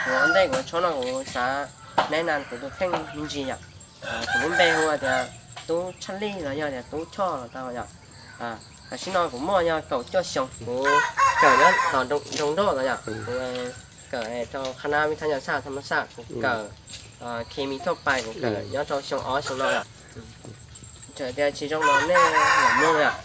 Kuv ua ntej kuv tshoob no kuv xav neb na kuv tus kheej me ntsis yom. Kuv lub npe hu tias Tub Tshaj Lij los yog tias Tub Choj los tau yom. Tam sim no kuv muaj yog kaum cuaj xyoo, kuv kawm nyob tom nroog Nroj los yom. Kuv kawm rau khana vib thab nyas xaj tham mas xaj, kuv kawm khi mis thoj pais, kuv kawm nyob rau xyoo ob xyoo no yom. Txawm tias tsis zoo los nej lam mloog yom.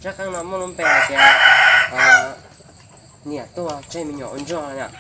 Zaj qeej no muaj lub npe hais tias niam tuag tseg me nyuam ua ntsuag yom.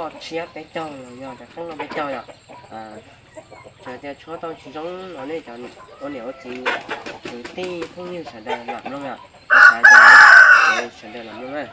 tshiab peb caug los yog rov qeeb no peb caug yom. Txawm tias tshuab tau tsis zoo los nej cov ua niam ua txiv, kwv tij phooj ywg sawv daws lam mloog yom. Kuv xav tias sawv daws lam mloog na.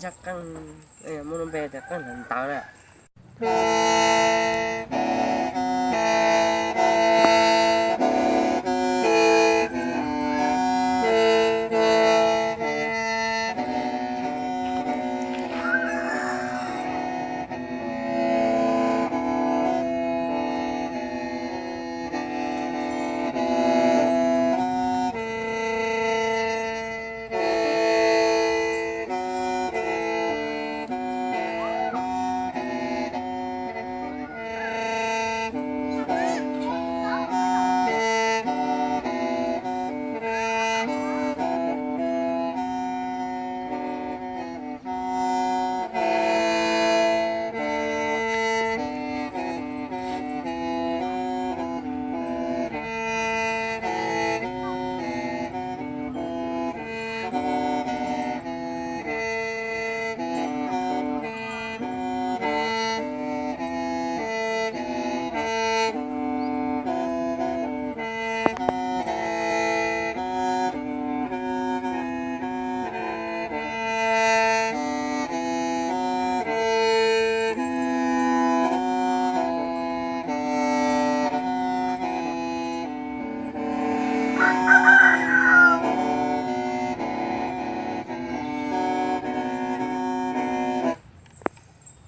Qeej, muaj lub npe tias qeej hnav ntawv na.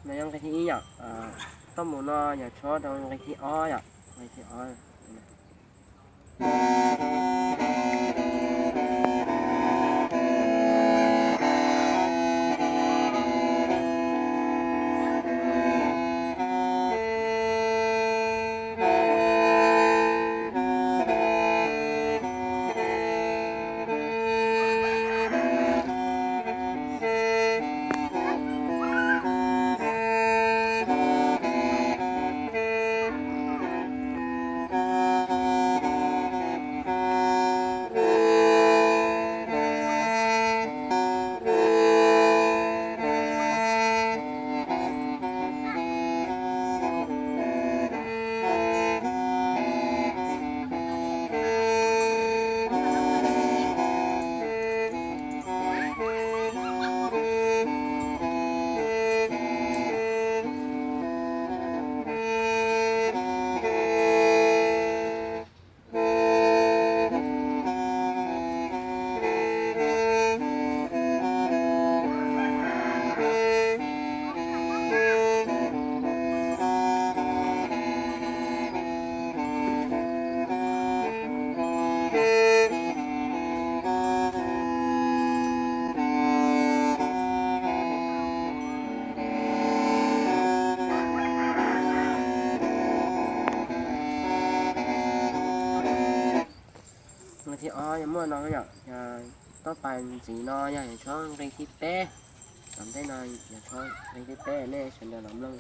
No yog nqe thib ib yom. Toj mus no yog tshuab rau nqe thib ob yom, nqe thib ob. Nqe thib ob yog muaj no yom, yog toj pas ntxiv no yog yuav tshuab nqe thib peb, tom ntej no yog tshuab nqe thib peb, nej sawv daws los mloog,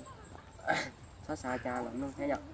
txhob xav cas los mloog thiab yom.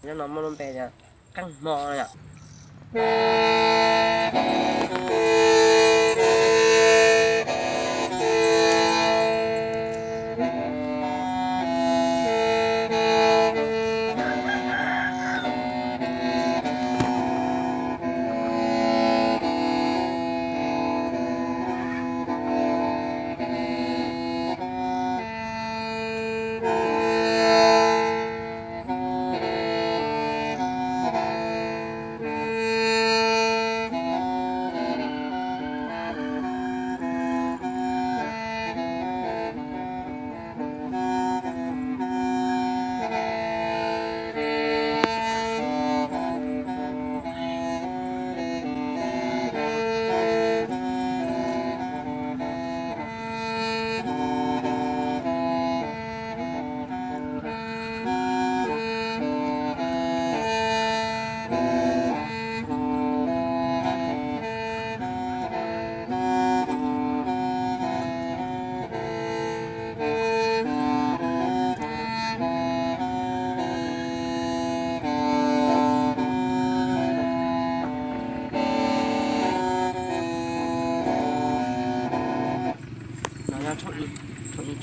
Nyob no muaj lub npe tias qeej hmo yom.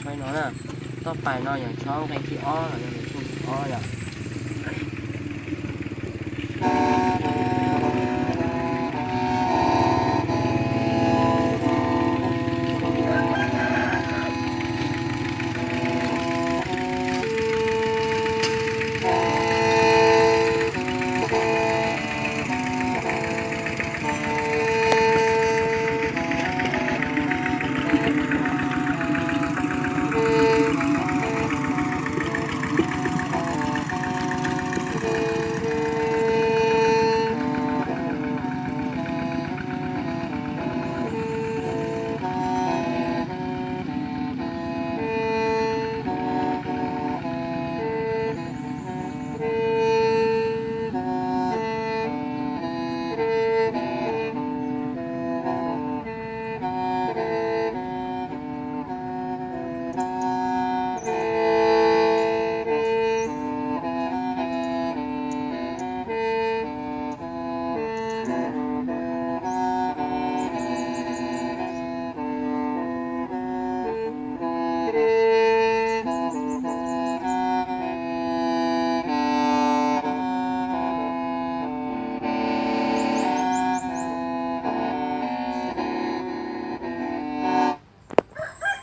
Pais no na, toj pais no yog tshoob nqe thib ob los yog lus thib ob yom.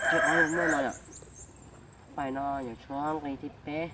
Thib ob muaj no yom. Pais no yog tshoob nqe thib peb.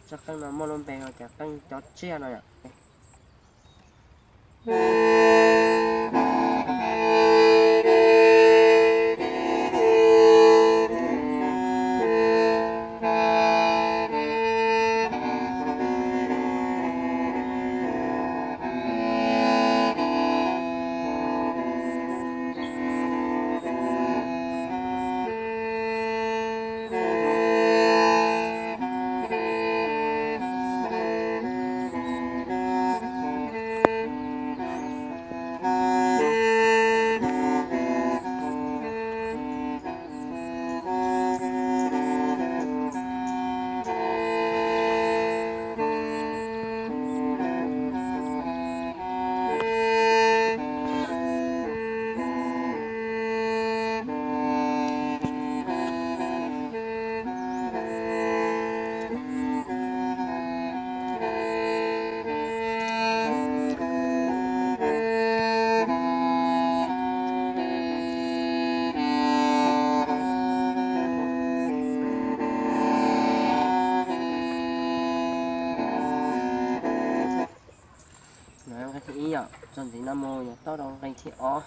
Tsob qeej no muaj lub npe hu ua cas qeej cob tsiaj no yom. Nqe thib ib yom, txog ntxiv no mus yog tau rau nqe thib ob.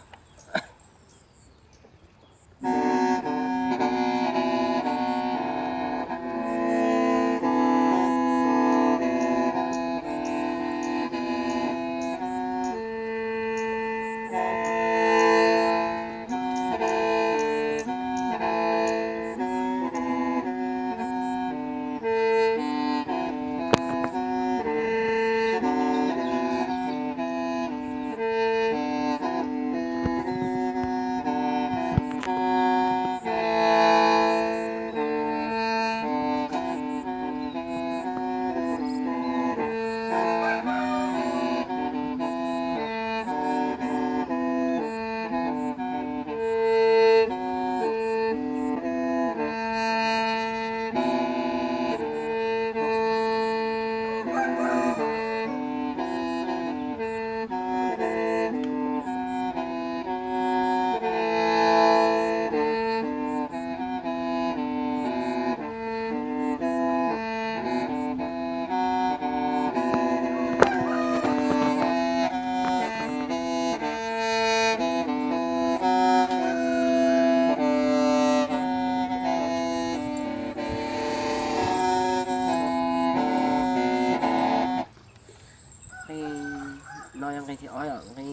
No yog nqe thib ob yom, nqe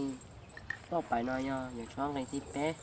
toj pais no yog yawm tshuab nqe thib peb.